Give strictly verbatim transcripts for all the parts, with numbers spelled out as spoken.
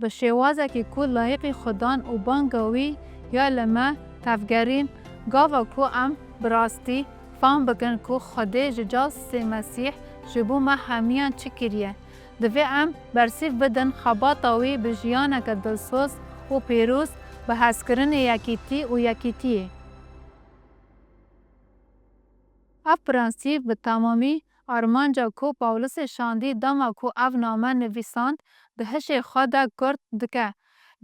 bi şêwazekî ku layiqî Xudan û banga wî ya li me tevgerîn, gava ku em bi rastî fam bikin ku Xwedê ji Casê Mesîh ji bo me hemiyan çi kiriye. Divê em bersîv bidin xebata wî bi jiyaneke dilsoz û pîroz, bi hezkirinê yekîtî û yekîtiyê. Ev prensîp bi temamî armanca ku Pawlisê şandî dema ku ev name nivîsand, di hişê xwe de kurt dike.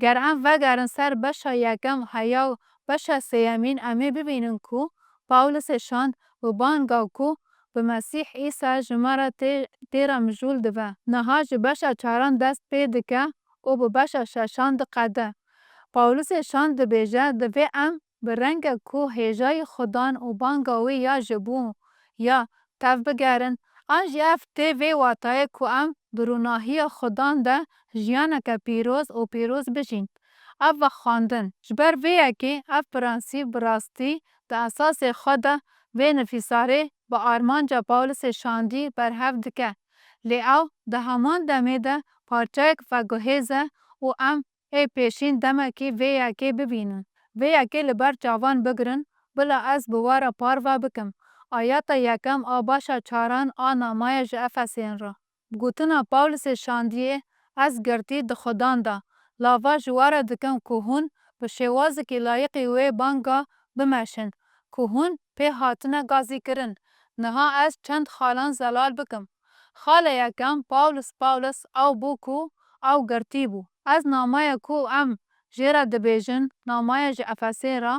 Ger em vegerin ser beşa yekem heya û beşa sêyemîn, em ê bibînin ku Pawlisê şand bi banga ku bi Mesîh Îsa ji me re tê, tê re mijûl dibe. Niha ji beşa çaran dest pê dike û bi beşa şeşan diqede. Pawlisê şand dibêje, divê em bi rengek ku hêjayî Xudan û banga wî ya ji bo ya tevbigerin, an jî ev tê vê watayê ku em di rûnahiya Xudan de jiyaneke pîroz û pîroz bijîn. Ev vexwendin. Ji ber vê yekê ev prensîp bi rastî di esasê xwe de vê nivîsarê bi armanca Pawlisê şandî berhev dike. Lê ew di heman demê de parçeyek veguhêz e û em ê pêşîn demekî vê yekê bibînin. Vê yekê li ber çavan bigirin, bila ez bi we re parve bikim. Ayeta yekem a başa çaran a namaya ji Efesên re. Bi gotina Pawlisê şandiyê, ez girtî di Xudan de lava ji we re dikim ku hûn bi şêwazekî layiqî wê banga bimeşin, ku hûn pê hatine gazîkirin. Niha ez çend xalan zelal bikim. Xala yekem, Pawlis, Pawlis ew bû ku ew girtî bû. Ez namaya ku em jê re dibêjin, namaya ji Efesê re,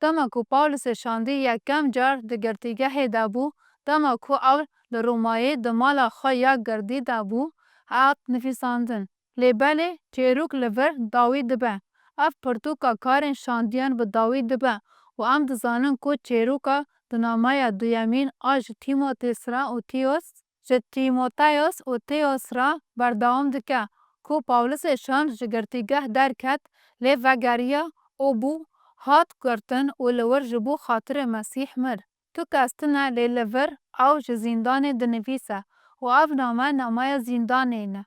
dema ku Pawlisê şandî yekem car di girtîgehê de bû, dema ku ew li Romayê di mala xwe ya girdî de bû, hat nivîsandin. Lê belê çêrok li vir dawî dibe. Ev pirtûka karên şandiyan bi dawî dibe û em dizanin ku çêroka di namaya duyemîn a ji Tîmotês re û Tîos, ji Tîmoteyos û Tîos re berdewam dike ku Pawlisê şand ji girtîgeh derket, lê vegeriya û bû, hat girtin û li wir ji bo xatirê Mesîh mir. Tu kes tune lê li vir ew ji zîndanê dinivîse û ev name namaya zîndanê ne.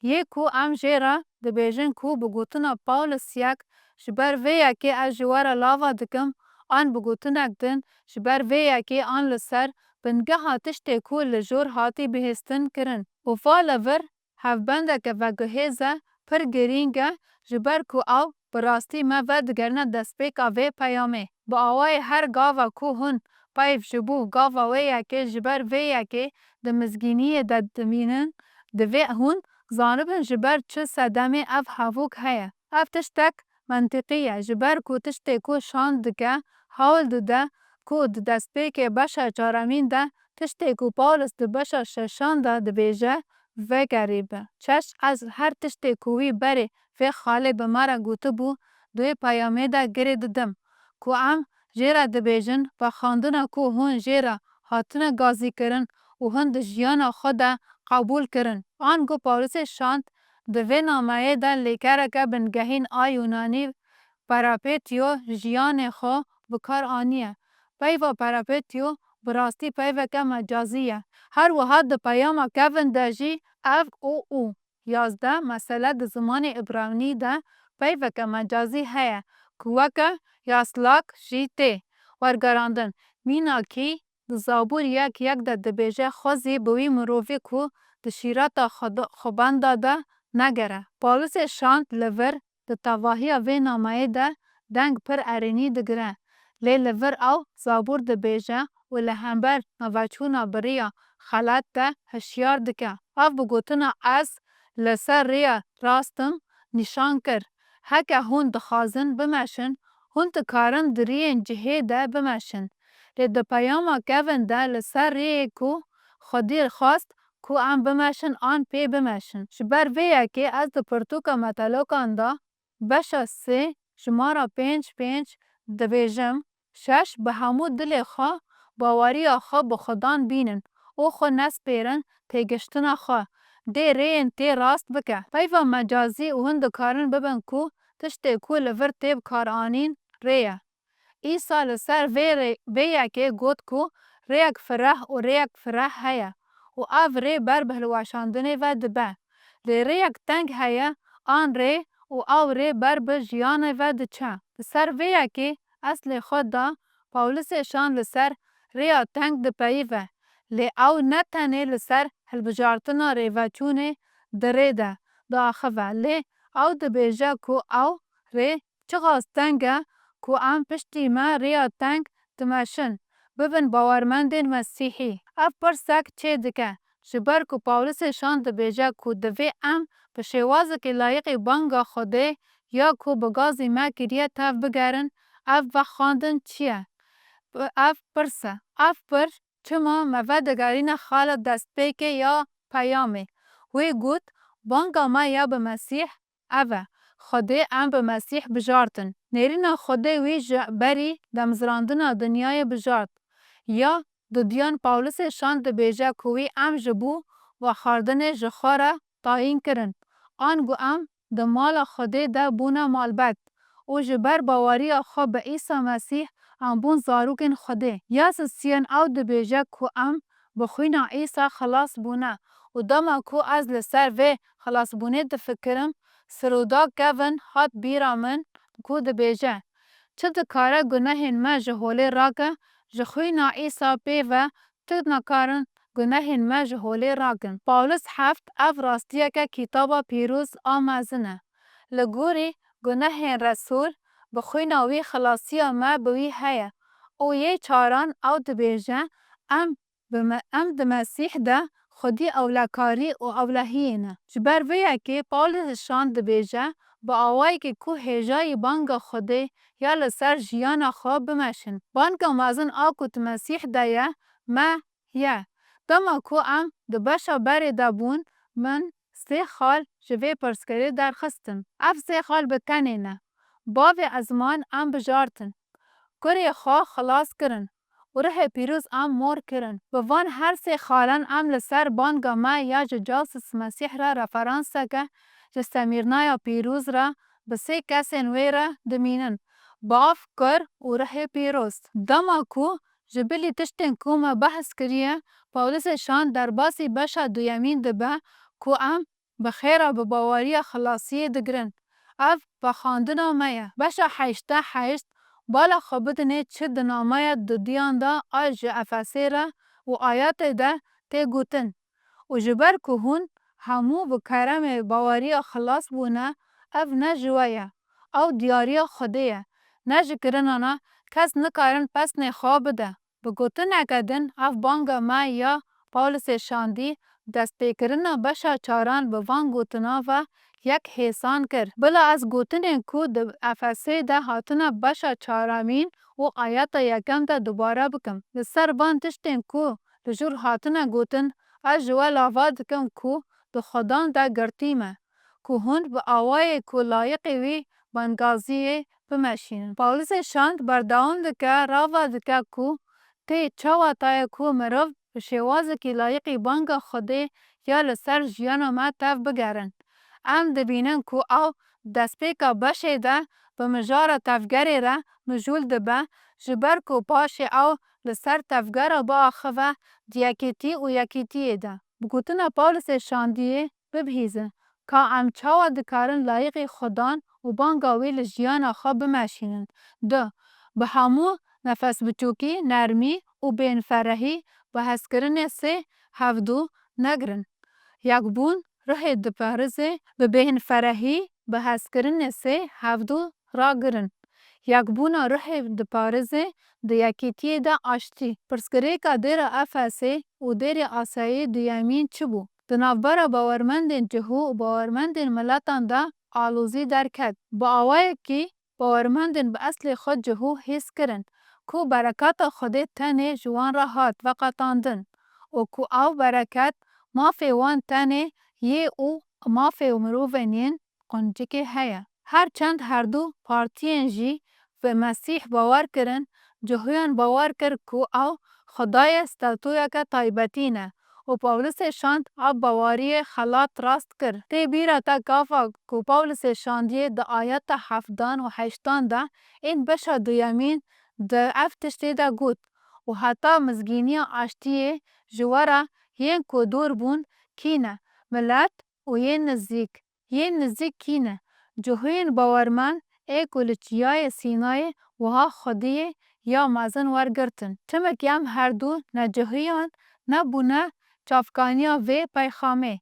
Yê ku em jê re dibêjin ku bi gotina Pawlis yek, ji ber vê yekê ez ji we re lava dikim, an bi gotinek din, ji ber vê yekê an li ser bingeha tiştê ku li jor hatî bihêstin kirin. Û va li vir hevbendeke veguhêz e, pir girîng e, ji ber ku ew bi rastî me vedigerine destpêka vê peyamê. Bi awayê her gava ku hûn peyv ji bo gava wê yekê ji ber vê yekê di mizgîniyê de dimînin, divê hûn zanibin ji ber çi sedemê ev hevok heye. Ev tiştek mentiqî ye, ji ber ku tiştê ku şand dike, hewl dide ku di destpêkê beşa çaremîn de tiştê ku Pawlos di beşa şeşan de dibêje, vegerîbe. Şeş, ez her tiştê ku wî berê vê xalê bi me re gotibû, di wê peyamê de girê didim, ku em jê re dibêjin, vexwendina ku hûn jê re hatine gazîkirin û hûn di jiyana xwe de qebûl kirin. Ango Pawlosê şand di vê nameyê de lêkereke bingehîn a Yûnanî, peripateo, jiyanê xwe bi kar aniye. Peyva peripateo bi rastî peyveke mecazî ye. Her wiha di peyama kevin de jî ev û û yazdeh mesele di zimanê îbranî de peyveke mecazî heye ku weke yaslak jî tê wergerandin. Mînakî di Zabûr yek yek de dibêje, Xwezî bi wî mirovî ku di şîreta xwe de, xwebenda de negere. Pawlosê şand li vir di tevahiya vê nameyê de deng pir erênî digire. Lê li vir ew Zabûr dibêje û li hember naveçûna bi riya xelet de hişyar dike. Ev bi gotina ez li ser rêya rast im nîşan kir. Heke hûn dixwazin bimeşin, hûn dikarin di riyên cihê de bimeşin. Lê di peyama kevin de li ser rêyê ku Xwedî xwest ku em bimeşin an pê bimeşin. Ji ber vê yekê ez di pirtûka Metalokan de beşa sê jimara pênc pênc dibêjim, şeş, bi hemû dilê xwe baweriya xwe bi Xudan bînin û xwe nespêrin têgiştina xwe, dê rêyên tê rast bike. Peyva mecazî û hûn dikarin bibin ku tiştê ku li vir tê bikaranîn rê ye. Îsa li ser vê rê-, vê yekê got ku rêyek fireh û rêyek fireh heye û ev rê ber bi hilweşandinê ve dibe. Lê rêyek teng heye, an rê û ew rê ber bi jiyanê ve diçe. Li ser vê yekê eslê xwe da Pawlisê şand li ser rêya teng dipeyive. Lê ew ne tenê li ser hilbijartina rêveçûnê di rê de diaxive, lê ew dibêje ku ew rê çiqas teng e ku em piştî me rêya teng dimeşin, bibin bawermendên Mesîhî. Ev pirsek çê dike, ji ber ku Pawlisê şand dibêje ku divê em bi şêwazekî layiqî banga Xwedê ya ku bi gazî me kiriye tevbigerin, ev vexwendin çi ye? Ev pirs e. Ev pirs çima me vedigerîne xala destpêkê ya peyamê. Wî got, banga me ya bi Mesîh ev e, Xwedê em bi Mesîh bijartin. Nêrîna Xwedê wî ji berî demzirandina dinyayê bijart. Ya dudiyan Pawlisê şand dibêje ku wî em ji bo vexwardinê ji xwe re tayîn kirin, ango em di mala Xwedê de bûne malbet û ji ber baweriya xwe bi Îsa Mesîh em bûn zarokên Xwedê. Ya sisiyan ew dibêje ku em bi xwîna Îsa xilas bûne û dema ku ez li ser vê xilasbûnê difikirim, Sirûda Kevin hat bîra min ku dibêje, çi dikare gunehên me ji holê rake, ji xwîna Îsa pê ve tu nikarin gunehên me ji holê rakin. Pawlis heft, ev rastiyeke Kitaba Pîroz a mezin e. Li gorî gunehên Resûl, bi xwîna wî xilasiya me bi wî heye û yê çaran ew dibêje, em bi me, em di Mesîh de Xwedî ewlekarî û ewlehiyê ne. Ji ber vê yekê Pawlis şand dibêje, bi awayekî ku hêjayî banga Xwedê ya li ser jiyana xwe bimeşin. Banga mezin a ku di Mesîh de ye, me ye. Dema ku em di beşa berê de bûn, min sê xal ji vê pirsgirê derxistin. Ev sê xal bi tenê ne. Bavê ezman em bijartin. Kurê xwe xilas kirin û Ruhê Pîroz em mor kirin. Bi van her sê xalan em li ser banga me ya ji Casus Mesîh re referanseke ji Semîrnaya Pîroz re bi sê kesên wê re dimînin, Bav, Kur û Ruhê Pîroz. Dema ku ji bilî tiştên ku me behs kiriye, Pawlisê şand derbasî beşa duyemîn dibe ku em bi xêra bi baweriya xilasiyê digirin. Ev vexwendina me ye. Beşa heştê heşt, bala xwe bidinê çi di nameya dudiyan de a ji Efesê re û ayetê de tê gotin. Û ji ber ku hûn hemû bi keremê baweriya xilas bûne, ev ne ji we ye. Ew diyariya Xwedê ye. Ne ji kirinan e, kes nikarin pesnê xwe bide. Bi gotineke din, ev banga me ya Pawlisê şandî destpêkirina beşa çaran bi van gotina ve yek hêsan kir. Bila ez gotinên ku di Efesê de hatine beşa çaramîn û ayeta yekem de dubare bikim. Li ser van tiştên ku li jor hatine gotin, ez ji we lava dikim ku di Xudan de girtî me, ku hûn bi awayê ku layiqî wî bangaziyê bimeşînin. Pawlisê şand berdewam dike, rava dike ku tê çawa tayê ku mirov bi şêwazekî layiqî banga Xwedê ya li ser jiyana me tevbigerin. Em dibînin ku ew destpêka beşê de bi mijara tevgerê re mijûl dibe, ji ber ku paşê ew li ser tevgera biaxive di yekîtî û yekîtiyê de. Bi gotina Pawlisê şandiyê, bibihîzin ka em çawa dikarin layiqî Xudan û banga wî li jiyana xwe bimeşînin. Du, bi hemû nefesbiçûkî, nermî û bêhnferehî bi hezkirinê sê hevdu negirin. Yekbûn ruhê diparêze, bi bêhnferehî bi hezkirinê sê hevdu ragirin. Yekbûna ruhê diparêze di yekîtiyê de aştî. Pirsgirêka dêra Efesê û dêrê Asyayê duyemîn çi bû? Di navbera bawermendên cihû û bawermendên miletan de alozî derket. Bi awayekî bawermendên bi eslê xwe cihû hîs kirin ku bereketa Xwedê tenê ji wan re hat veqetandin û ku ew bereket mafê wan tenê yê û mafê mirovên yên quncikê heye. Her çend herdu partiyên jî bi Mesîh bawer kirin, cihûyan bawer kir ku ew Xwedayê statutoyeke taybetî ne û Pawlisê şand ev baweriyê xelat rast kir. Tê bîra te gava ku Pawlisê şandiyê di ayeta heftan û heştan de ên beşa duyemîn de ev tiştê de got û heta mizgîniya aştiyê ji we re yên ku dûr bûn kî ne, milet û yên nizîk. Yên nizîk kî ne? Cihûyên bawermend ê ku li Çiyayê Sînayê wiha xwediyê ya mezin wergirtin. Çimkî em herdu ne cihûyan ne bûne çavkaniya vê peyxamê.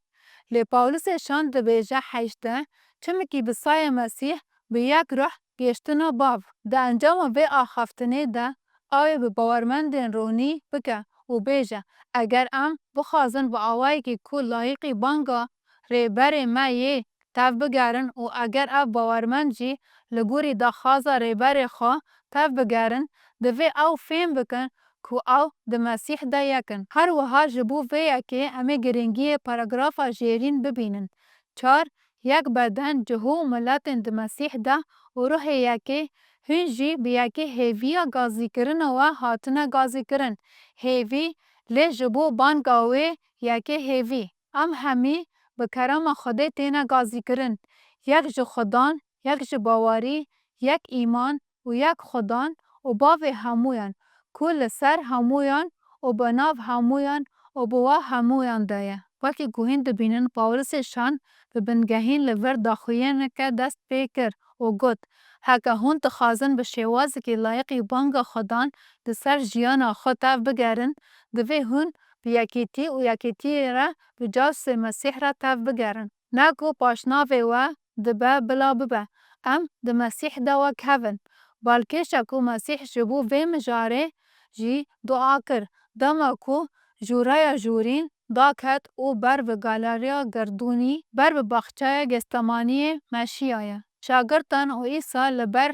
Lê Pawlisê Şand dibêje heşt de, çimkî bi sayê Mesîh bi yek ruh gêştina Bav. Di encama vê axaftinê de ew ê bi bawermendên ronî bike û bêje, eger em bixwazin bi awayekî ku layiqî banga Rêberê me yê tevbigerin û eger ev bawermend jî li gorî daxwaza Rêberê xwe tevbigerin, divê ew fêm bikin ku ew di Mesîh de yek in. Her wiha ji bo vê yekê em ê girîngiyê paragrafa jêrîn bibînin. Çar, yek beden, cihû û miletên di Mesîh de û ruhê yekê, hûn jî bi yekê hêviya gazîkirina we hatine gazîkirin. Hêvî, lê ji bo banga wê yekê hêvî. Em hemî bi kerema Xwedê têne gazîkirin. Yek ji Xudan, yek ji bawerî, yek îman û yek Xudan û Bavê hemûyan, ku li ser hemûyan û bi nav hemûyan û bi we hemûyan de ye. Wekî ku hûn dibînin, Pawlisê Şand bi bingehîn li vir daxuyaneke dest pê kir û got, heke hûn dixwazin bi şêwazekî layiqî banga Xudan li ser jiyana xwe tev bigerin, divê hûn bi yekîtî û yekîtiyê re bi cewsê Mesîh re tev bigerin. Ne ku paşnavê we dibe bila bibe, em di Mesîh de wek hev in. Balkêşa ku Mesîh ji bo vê mijarê jî dua kir, dema ku jûreya jûrîn daket û ber bi galeriya gerdûnî, ber bi baxçeya Getsemaniyê meşiyaye. Şagirtan û Îsa li ber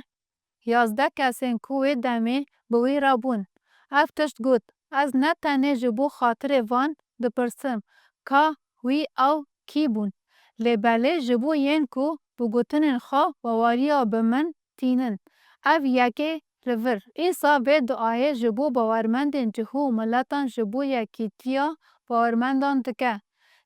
yazdeh kesên ku wê demê bi wî re bûn. Ev tişt got, ez ne tenê ji bo xatirê van dipirsim, ka wî ew kî bûn, lê belê ji bo yên ku bi gotinên xwe baweriya bi min tînin. Ev yekê li vir. Îsa vê duayê ji bo bawermendên cihû û miletan ji bo yekîtiya bawermendan dike.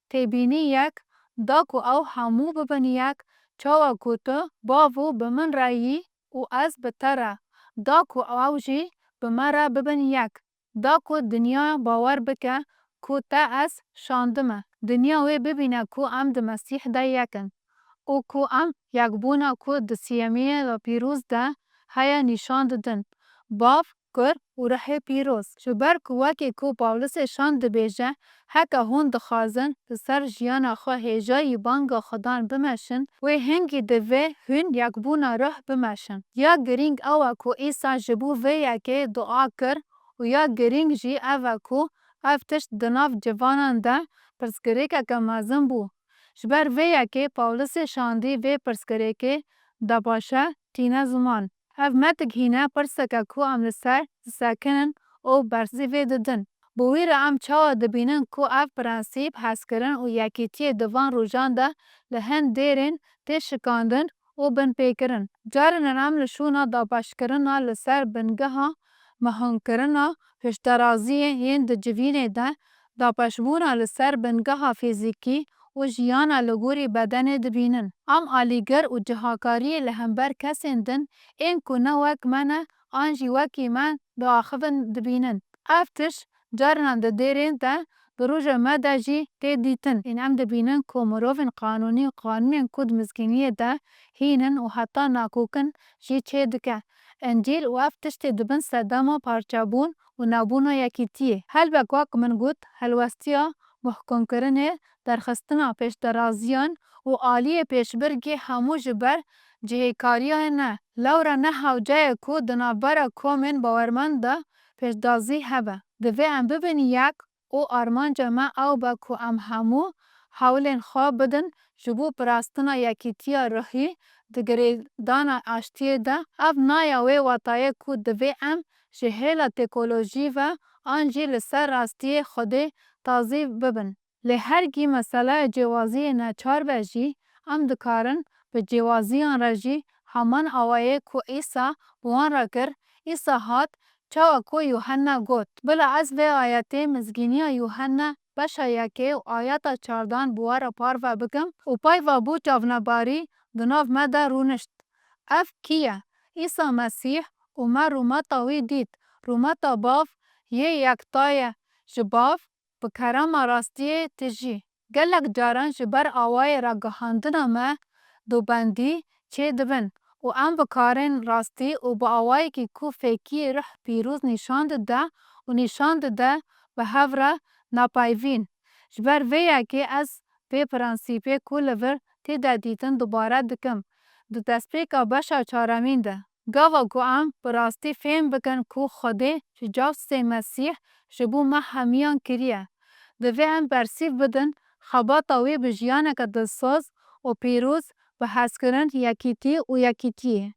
Têbînî yek, da ku ew hemû bibin yek, çawa ku tu, Bavo, bi min re yî û ez bi te re, da ku ew jî bi me re bibin yek, da ku dinya bawer bike ku te ez şandime, dinya wê bibîne ku em di Mesîh de yek in û ku em yekbûna ku di siyemiyê ve pîroz de heye nîşan didin. Bav, Kur û Ruhê Pîroz. Ji ber ku wekî ku Pawlisê Şand dibêje, heke hûn dixwazin li ser jiyana xwe hêjayî banga Xudan bimeşin, wê hingî divê hûn yekbûna ruh bimeşin. Ya girîng ew e ku Îsa ji bo vê yekê dua kir û ya girîng jî ev e ku ev tişt di nav civanan de pirsgirêkeke mezin bû. Ji ber vê yekê Pawlisê Şandî vê pirsgirêkê dapaşe tîne ziman. Ev me digihîne pirseke ku em li ser disekinin û bersivê didin. Bi wî re em çawa dibînin ku ev prensîp hezkirin û yekîtiyê di van rojan de li hin dêrên tê şikandin û binpêkirin? Carnan em li şûna dapaşkirina li ser bingeha mehûnkirina pêşderaziyê yên di civînê de dapaşbûna li ser bingeha fîzîkî û jiyana li gorî bedenê dibînin. Em alîgir û cihakariyê li hember kesên din ên ku ne wek me ne an jî wekî me diaxivin dibînin. Ev tişt carnan di dêrên de, di roja me de jî tê dîtin. Ên em dibînin ku mirovên qanûnî û qanûnên ku di mizgîniyê de hîn in û heta nakokin jî çêdike. Încîl û ev tiştê dibin sedema parçebûn û nebûna yekîtiyê. Helbet wek min got, helwestiya mehkûmkirinê, derxistina pêşderaziyan û aliyê pêşbirkê hemû ji ber cihêkariya ne. Lewra ne hewce ye ku di navbera komên bawermend de pêşdazî hebe. Divê em bibin yek û armanca me ew be ku em hemû hewlên xwe bidin ji bo parastina yekîtiya ruhî di girêdana aştiyê de. Ev nayê wê watayê ku divê em ji hêla tekolojî ve an jî li ser rastiyê Xwedê tazî bibin. Lê hergî meseleya cêwaziyê neçar be jî, em dikarin bi cêwaziyan re jî heman awayê ku Îsa bi wan re kir, Îsa hat, çawa ku Yuhenna got. Bila ez vê ayetê Mizgîniya Yuhenna beşa yekê û ayeta çardan bi we re parve bikim û peyva bo çavnebarî di nav me de rûnişt. Ev kî ye? Îsa Mesîh, û me rûmeta wî dît, rûmeta Bav yê yekta ye, ji Bav bi kerema rastiyê tijî. Gelek caran ji ber awayê ragihandina me, dubendî, çêdibin û em bi karên rastî û bi awayekî ku fêkiyê ruh pîroz nîşan dide û nîşan dide bi hev re napeyivîn. Ji ber vê yekê ez vê prensîpê ku li vir tê de dîtin dubare dikim di destpêka beşa çaremîn de. Gava ku em bi rastî fêm bikin ku Xwedê ji Cawsê Mesîh ji bo me hemiyan kiriye, divê em bersîv bidin xebata wî bi jiyaneke dilsoz û pîroz bi hezkirin, yekîtî û yekîtiyê.